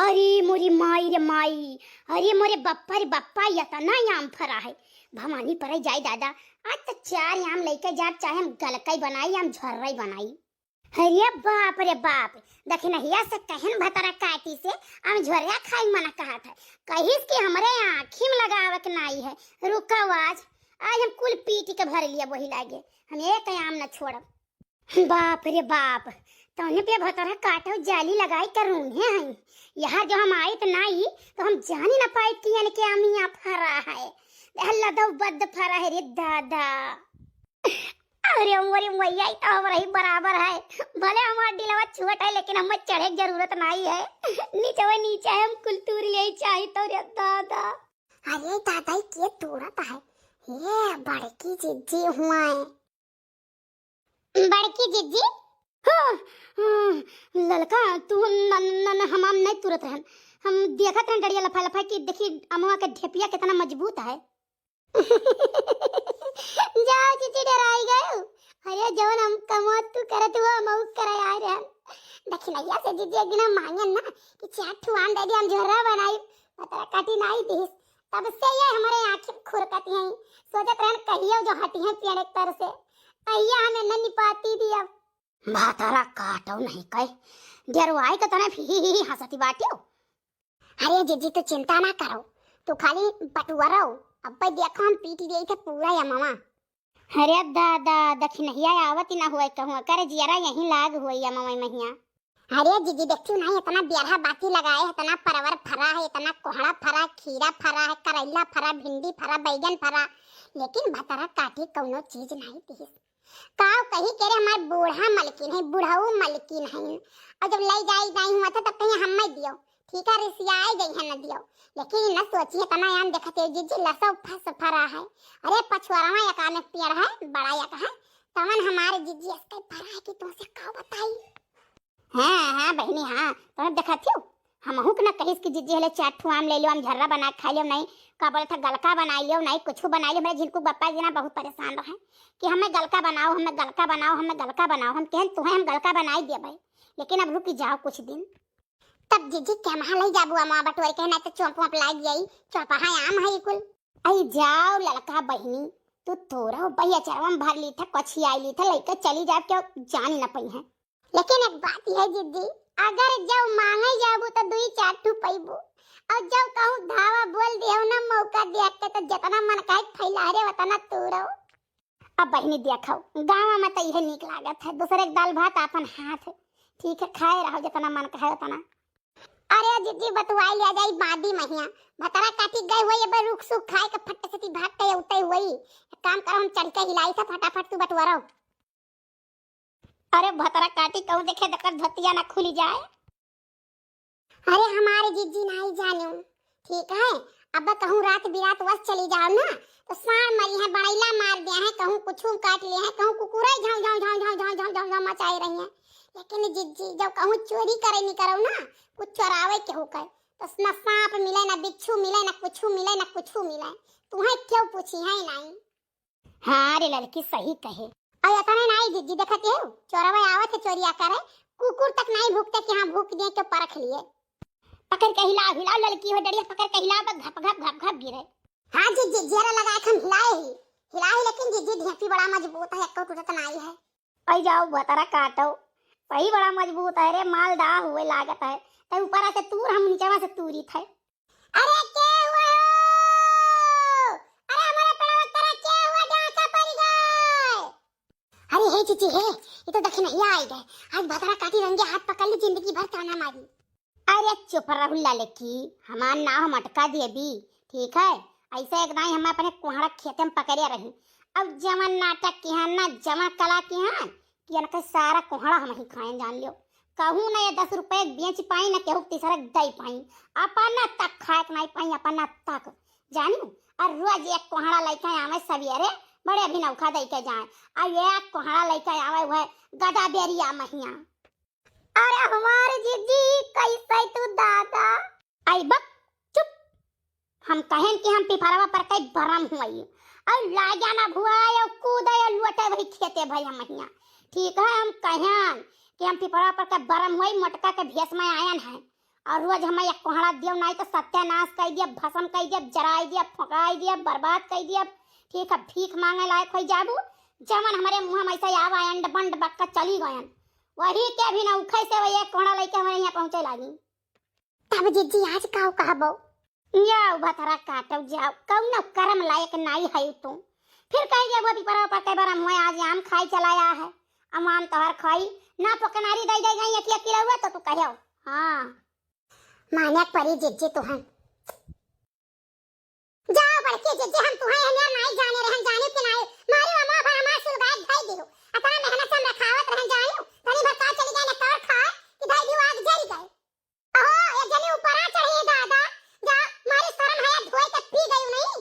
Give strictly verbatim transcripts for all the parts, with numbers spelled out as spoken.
अरे मोरी माई रे माई, अरे मोरे बप्पा रे बप्पा, यतना आम फरा है। भवानी परे जाई दादा, आज तो चार आम लइके जाब, चाहे हम गलकई बनाई, आम झर्रई बनाई। अरे बाप रे बाप, दखिनहिया से कहन भतरा काटी से आम झर्रा खाई मना कहत है। कहिस कि हमरे आँखी में लगावे के नाई है। रुकव आज, आज हम कुल पीट के भर लिया वही लागे, हम एक आम न छोड़ब। बाप रे बाप, तौने पे भतरा काटो जाली लगाई कर रून्हे हैं। यहाँ जो हम आइत नाई तो हम जानी न पाइत कि यानी के आम यहाँ फरा है। हल्ला दो बद फरा है रे दादा। अरे मोरी मैया, ई तो हमरा ही बराबर है। भले हमार डिलवा छोट है, लेकिन हमें चढ़े के जरूरत नाई है। नीचवा नीचे है, हम कुल तूर ले चाही तो रे दादा। अरे दादा, ई के तूरत है? ये बड़की जिज्जी हुआ है। बड़की जिज्जी? हाँ, हाँ, ललका, तू न, न, न, हमाम नहीं तुरत रहन। हम देखत रहन डड़िया लफा लफा कि देखी अमवा के ढेपिया कितना मजबूत है। जाओ जिज्जी, डराई गयो। अरे जवन हम कमवा तू करत हुआ, हम ऊ करे आए रहन। दखिनहिया से जिज्जी एक दिन हम मांगन ना कि चार ठू आम दे दे, हम झोरा बनाई, भतरा काटी नाई दिस। तब से ये हमरे आँखी में खुरकत हैं, सोचत रहन कहियो जो हटी हैं पेड़ एक तर से, कहिया हमें न निपाती दिया। भातारा काटो नहीं कहे, डेरवाई के तने फी ही हंसती बाटियो। अरे जिज्जी, तू चिंता ना करो, तू खाली बटुआ रहो, अब भाई देखो हम पीटी देई थे पूरा या मामा। अरे दादा, दखिनहिया आवत ही ना हुआ कहूँ, कर जियरा यहीं लाग हुआ या मामा महिया। अरे जिज्जी, देखती नहीं, इतना बेरहा बाती लगाए, इतना परवर फरा है, इतना कोहड़ा फरा, खीरा फरा है, करैला फरा, भिंडी फरा, बैगन फरा, लेकिन भतरा काटी कौनो चीज नहीं दिहिस। काव कही के रे, हमार बूढ़ा मलकिन है, बुढ़ऊ मलकिन है। और जब ले जाई जाई हुआ था तब कहीं हम दियो, ठीक है, रिसियाए गई है न दियो। लेकिन न सोचिए तना यान देखते जिज्जी लसो फस फरा है। अरे पछुआरवा यका में पेड़ है, बड़ा यका है, तवन हमारे जिज्जी इसके फरा है कि तुमसे का बताई। हाँ, हाँ, बहिनी, हाँ, तोहर देखत हियो, हमहू के ना कहिस कि जिज्जी हले चार ठू आम ले लियो, हम झर्रा बना के खा लियो, नहीं, का बोले था, गलका बनाई लियो, नहीं, कुछ बनाई लियो। मेरे झिनकू बप्पा जी ना बहुत परेशान रहे कि हमें गलका बनाओ, हमें गलका बनाओ, हमें गलका बनाओ। हम कहन, तुहें हम गलका बनाई देबे, लेकिन अब रुकी जाओ कुछ दिन। तब जिज्जी के महा ले जाबू अमवा बटोर के, नहीं तो चोंप वोंप लाग जाई, चोंपहा आम है कुल। आई जाओ ललका बहिनी, तू तोरा बहिया चरवा में भर ली था, कछी आई ली था, लइका चली जाब, क्यों जान न पई है। लेकिन एक बात है जिज्जी, अगर जब मांगे जाबू तो दुई चार ठू पैबू, और जब कहूँ धावा बोल दियो ना मौका देख के, तो जितना मन कहे फैला रे उतना तू रहो। अब बहिनी देखो, गाँव में तो यह नीक लागत है, दूसरे के दाल भात आपन हाथ, ठीक है, खाए रहो जितना मन कहे उतना। अरे जिज्जी, बतुआई लिया जाई बादी महिया, भतरा काटी गए हुए, ये रुख सुख खाए के फट से ती भाग के उठे हुई। एक काम करो, हम चढ़ के हिलाई था फटाफट, तू बटुआ रहो। अरे भतरा काटी कहूँ देखे तकर धोतिया ना खुली जाए। अरे हमारे जिज्जी नाई जानू, ठीक है, अब कहूँ रात बिरात वस चली जाओ ना, तो साँड़ मरी है, बड़ैला मार दिया है, कहूँ कुछ काट लिया है, कहूँ कुकुरा झाँव झाँव झाँव झाँव झाँव झाँव झाँव झाँव मचाए रही है। लेकिन जिज्जी जब कहूँ चोरी करे नहीं करो ना, कुछ चोरावे के हो कहे, तो ना सांप मिले, ना बिच्छू मिले, ना कुछ मिले, ना कुछ मिले, तुम्हें क्यों पूछी है नाई। हाँ रे लड़की, सही कहे। और इतने नाई जिज्जी, देखत हो, चोरवा आवत है चोरिया करे, कुकुर तक नाई भूकते कि हाँ भूक दिए, क्यों परख लिए। पकड़ के हिलाओ, हिलाओ लड़की हो डरिया, पकड़ के हिलाओ, बस घप घप घप घप गिरे। हाँ जिज्जी, जियरा लगा के हम हिलाए ही, हिलाए ही, लेकिन जिज्जी ढेपी बड़ा मजबूत है, एक्को टूटत नाई है। आई जाओ भतरा काटो, सही बड़ा मजबूत है रे, मालदाह हुए लागत है। तै ऊपरा से तूर, हम नीचवा से तूरी थे। अरे के हुआ हो? अरे हमारे पेड़वा तरा के हुआ, डाका पड़ गए। अरे हे जिज्जी हे, ये तो दखिनहिया आई गए। आज भतरा काटी रंगे हाथ पकड़ ली, जिंदगी भर ताना मारी। अरे चुप रहू ललकी, हमार नाव मटका देवी, ठीक है? ऐसे एक दाई हम अपने कोहड़ा खेते में पकड़े रही। अब जवन नाटक किहन ना, जवन कला किहन, कि इनके सारा कोहड़ा हम ही खाएं, जान लियो। कहूँ ना ये दस रुपये बेच पाई, ना केहू तीसरा दे पाई, अपना तक खाए के नहीं पाई, अपना तक, जानी। और रोज एक कोहड़ा लेके आवे सवेरे, बड़े अभी नौखा दे के जाए, और एक कोहड़ा लेके आवे, वह गदा बेरिया महिया। अरे हमारे जिज्जी, कैसे तू दादा? आई बक, चुप। हम कहेन कि हम पिपरवा पर कई बरम हुई, और लाजा ना भुआए, और कूदे, और लुटे वही खेते भई हम महिया। ठीक है, हम कहेन कि हम पिपरवा पर कई बरम हुई, मोटका के भेष में आयन है। और रोज हमें एक कोहड़ा दियो, नाहीं तो सत्यानाश कइ दिया, भसम कइ दिया, जराइ दिया, फुँकाइ दिया, बर्बाद कइ दिया। ठीक है, भीख माँगे लायक होइ जाबू, जवन हमरे मुँह में ऐसा आवा, अंड बंड बक्का चली गयन, वही के भी ना उखै से वही एक कोहड़ा लइके हमरे यहाँ पहुँचे लागी। तब जिज्जी आज काउ कहबो? जाओ भतरा काटो जाओ, कउनो करम लायक नाहीं है तू। फिर कहि देबो पिपरा पर के बार हम आज आम खाइ चला आया है, हम आम तोहर खाई ना पकनारी दइ दइ गई एक एक किलो हुआ तो तू कहो। हाँ। माने परी जिज्जी तुहन। जाओ बड़की जिज्जी, हम तुहन एहनियर नाहीं जाने रहन, जाने कि नाहीं। मारी अमा भर हमार सुलगाए धइ दियो। अतना मेहनत से हम रखावत रहन जानियो, तनी भर का चली गए न तोर खाए कि धइ दियो आग जरी गए। अहो, एक जनी ऊपरा चढ़ी है दादा, जा मारी शरम है धोए के पी गई नहीं।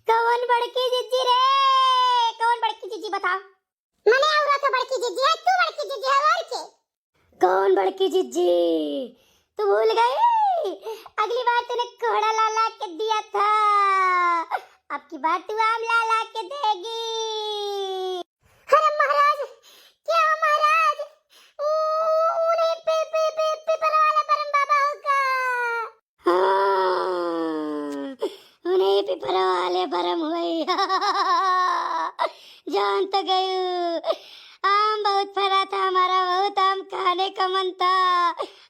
कौन बड़की जिज्जी रे? कौन बड़की जिज्जी बताओ? मने औरत तो बड़की जिज्जी है, तू बड़की जिज्जी है और के? कौन बड़की जिज्जी? तू भूल गई? अगली बार तूने कोहड़ा ला ला के दिया था, अब की बार तू आम ला ला के देगी। अरे महाराज, क्या महाराज? ऊ, ऊ नहीं पी, पी, पी, पीपल वाले बरम बाबा का। हाँ, उन्हें पिपरा वाले बरम हुई। जान तो गयू, आम बहुत फरा था हमारा, बहुत आम खाने का मन था।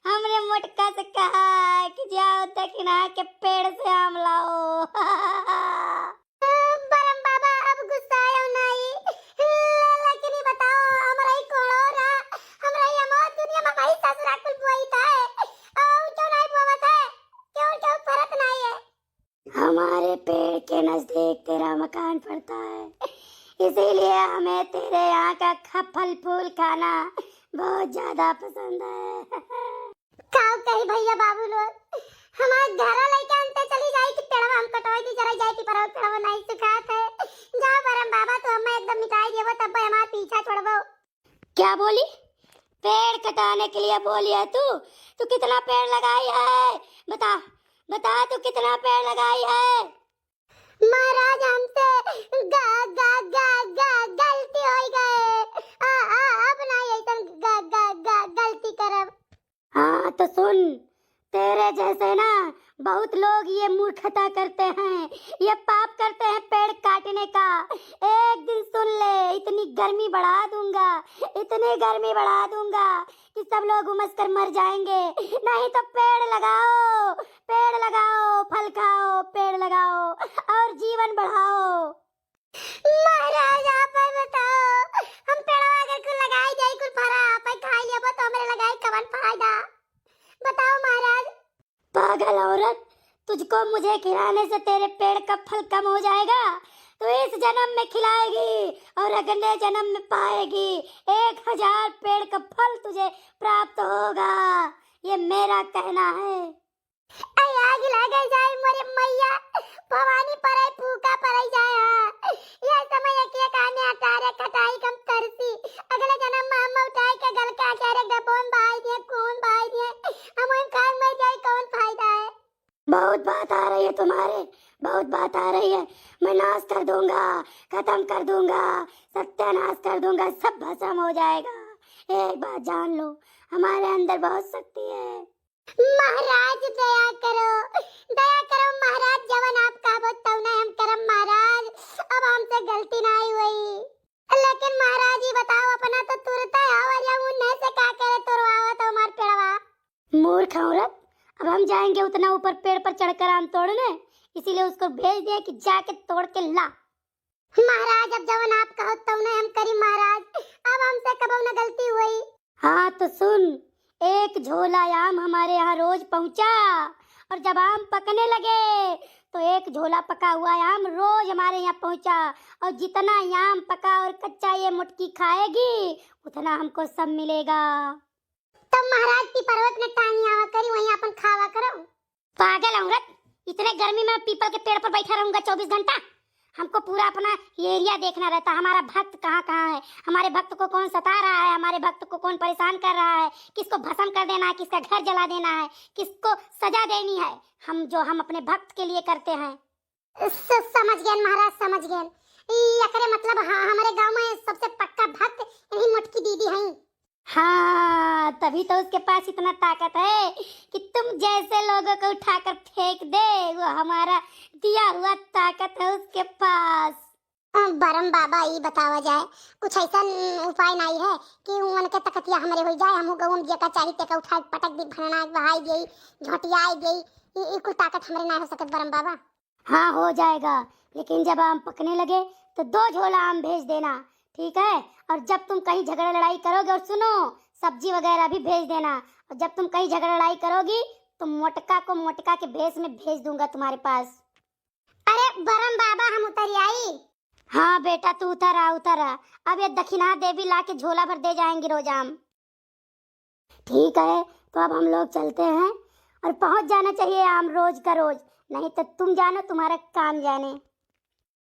हमने मोटका से कहा कि जाओ दक्षिणा के पेड़ से आम लाओ। बरम बाबा, अब गुस्सायो नाई। लेकिन ई बताओ, हमरा ई कोड़ोरा, हमरा ई अमौत दुनिया में हमारी ससुरा कुल बोई था। और क्यों नहीं बोवत है? क्यों, क्यों फरक नहीं है? हमारे पेड़ के नजदीक तेरा मकान पड़ता है, इसीलिए हमें तेरे यहाँ का ख-, फल फूल खाना बहुत ज्यादा पसंद है। का कही भैया बाबू लोग, हमार घरा लइके अंते चली जाई कि पेड़वा हम कटवाई दी, जरा जाई कि पेड़वा, पेड़वा नहीं सुखात है। जाओ बरम बाबा, तो हमें एकदम मिटाई देबो, तब हमार पीछा छोड़बो। क्या बोली? पेड़ कटाने के लिए बोली है तू? तू कितना पेड़ लगाई है? बता, बता तू कितना पेड़ लगाई है? महाराज, हमसे ग-, ग-, ग-, ग-, गलती होइ गए। आ, आ, अब ना ऐसन ग-, ग-, ग-, गलती करब। हाँ, तो सुन, तेरे जैसे ना बहुत लोग ये मूर्खता करते हैं, ये पाप करते हैं पेड़ काटने का। एक दिन सुन ले, इतनी गर्मी बढ़ा दूंगा, इतनी गर्मी बढ़ा दूंगा कि सब लोग उमस कर मर जाएंगे। नहीं तो पेड़ लगाओ, पेड़ लगाओ, फल खाओ, पेड़ लगाओ और जीवन बढ़ाओ। महाराज, आप ही बताओ, हम पेड़वा अगर कुल लगाई जाई, कुल फरा आप ही खाई लेबो, तो हमरे लगाई कवन फायदा? बताओ महाराज। पागल औरत, तुझको मुझे खिलाने से तेरे पेड़ का फल कम हो जाएगा, तो इस जन्म में खिलाएगी और अगले जन्म में पाएगी, एक हजार पेड़ का फल तुझे प्राप्त होगा, ये मेरा कहना है। ऐ आग लागे जाए मोरे मैया, भवानी परै फूका परै जाए। हाँ, यह समय एक एक आने अटारे खटाई कम तरसी, अगले जन्म में हम उठाए के गल के अचारे डबोन बहाई दिए, खून बहाई दिए, हम हम खाए मर जाए, कौन फायदा है? बहुत बात आ रही है तुम्हारे, बहुत बात आ रही है। मैं नाश कर दूंगा, खत्म कर दूंगा, सत्यानाश कर दूंगा, सब भस्म हो जाएगा। एक बात जान लो, हमारे अंदर बहुत शक्ति है। महाराज दया करो, दया करो महाराज, जवन आप कहबो तवने हम करम महाराज, अब हमसे गलती नाई हुई। लेकिन महाराज ई बताओ, अपना तो तुरता है और या उन्हें से का करे तुरवावत हमार पेड़वा। मूर्ख औरत, अब हम जाएंगे उतना ऊपर पेड़ पर चढ़कर आम तोड़ने, इसीलिए उसको भेज दिया कि जाके तोड़ के ला। महाराज, अब जवन आप कहो तवने हम करी महाराज, अब हमसे कबो न गलती हुई। हाँ तो सुन, एक झोला आम हमारे यहाँ रोज पहुँचा, और जब आम पकने लगे तो एक झोला पका हुआ आम रोज हमारे यहाँ पहुँचा, और जितना आम पका और कच्चा ये मुटकी खाएगी उतना हमको सब मिलेगा। तब महाराज पीपरवत ने टांगी आवा करी, वहीं अपन खावा करो। पागल औरत, इतने गर्मी में पीपल के पेड़ पर बैठा रहूंगा चौबीस घंटा? हमको पूरा अपना एरिया देखना रहता, हमारा भक्त कहाँ कहाँ है, हमारे भक्त को कौन सता रहा है, हमारे भक्त को कौन परेशान कर रहा है, किसको भस्म कर देना है, किसका घर जला देना है, किसको सजा देनी है, हम जो हम अपने भक्त के लिए करते हैं। स-, समझ गए महाराज, समझ गए। ई एकरे मतलब, हाँ, हमरे गाँव में सबसे पक्का भक्त इन्हीं मोटकी दीदी हैं। हाँ, तभी तो उसके पास इतना ताकत है कि तुम जैसे लोगों को उठाकर फेंक दे। वो हमारा दिया हुआ ताकत है उसके पास। अ, बरम बाबा, ई बतावा जाए, कुछ ऐसा उपाय नहीं है कि उनके तकतिया हमरे हो जाए, हम गौन जेका चाही तेका उठा के पटक दी, भनना बहाई देई, झोंटियाई देई, ई, ई कुल ताकत हमरे ना हो सकत बरम बाबा। हाँ, हो जाएगा, लेकिन जब आम पकने लगे तो दो झोला आम भेज देना, ठीक है? और जब तुम कहीं झगड़ा लड़ाई करोगे, और सुनो, सब्जी वगैरह भी भेज देना, और जब तुम कहीं झगड़ा लड़ाई करोगी तो मोटका को मोटका के भेष में भेज दूंगा तुम्हारे पास। अरे बरम बाबा, हम उतर आई। हाँ बेटा, तू उतर आ, उतर आ। अब ये दखिनहा देवी ला के झोला भर दे जाएंगी रोज आम। ठीक है, तो अब हम लोग चलते हैं और पहुंच जाना चाहिए आम रोज का रोज, नहीं तो तुम जानो तुम्हारा काम जाने।